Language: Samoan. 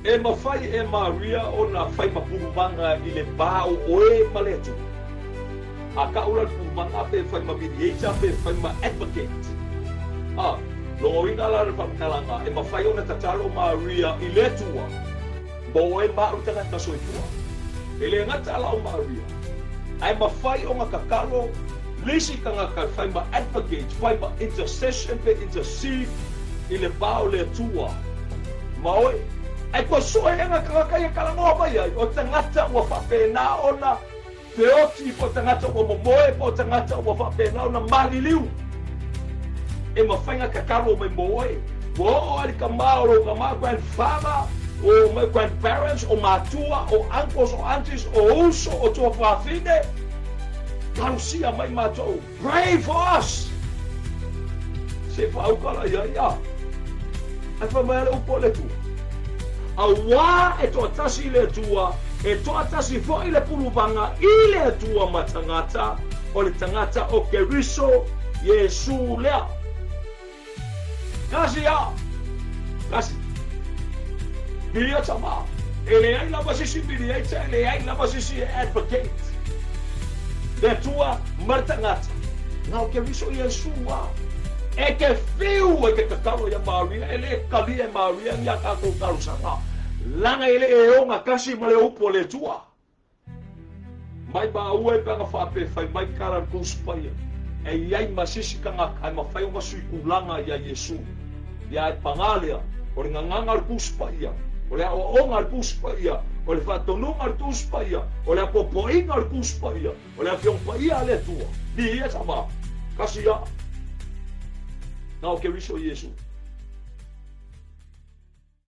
E mafai e Maria ona fai ma pulumaga i le va o oe ma le Atua. A kau la le pulumaga pe fai ma mediator pe fai ma advocate. A, lona uiga la o le faamatalaga, e mafai ona tatalo Maria i le Atua mo oe ma au le tagata soifua. E le gata la o Maria, ae mafai ona tatalo le isi tagata e fai ma advocate, fai ma intercession pe intercede i le va o le Atua ma oe. Ae toe sue ea nga tagata ia talanoa mai ai, o tagata ua faapena ona feoti, po o tagata ua momoe, po o tagata ua faapena ona maliliu. E mafai ona tatalo mai mo oe. Ua oo lava i le tama o lou tama, grandfather, o my grandparents, o matua, o uncles, o aunties, o uso, o tuafafine, talosia mai matou. Pray for us! Se faauka la ia ia. Ae fai mai a le upu a le Atua. Auā e toatasi le Atua, e toatasi foi le puluvaga i le Atua ma tagata, o le tagata o Keriso Iesu lea. Tasi a! Tasi. Viia tama. E leai lava se isi mediator, e leai lava se isi e advocate. Le Atua ma le tagata. Na o Keriso Iesu a. E te whiu e te tatalo ia Maria, e le talia e Maria ni a tatou talosaga. Lana e le e ogatasi ma le upu a le Atua. Mai maua e pe ana faapea fai mai tala le Tusi Paia, e i ai ma se isi tagata ae mafai ona sui tulaga ia Iesu. Ia ae pagā lea, o le gagana o le Tusi Paia, o le aoaoga o le Tusi Paia, o le faatonuga o le Tusi Paia, o le apoapoaiga o le Tusi Paia, o le Afioga Paia a le Atua. Viia Tama, kasi ia. Na o Keriso Iesu.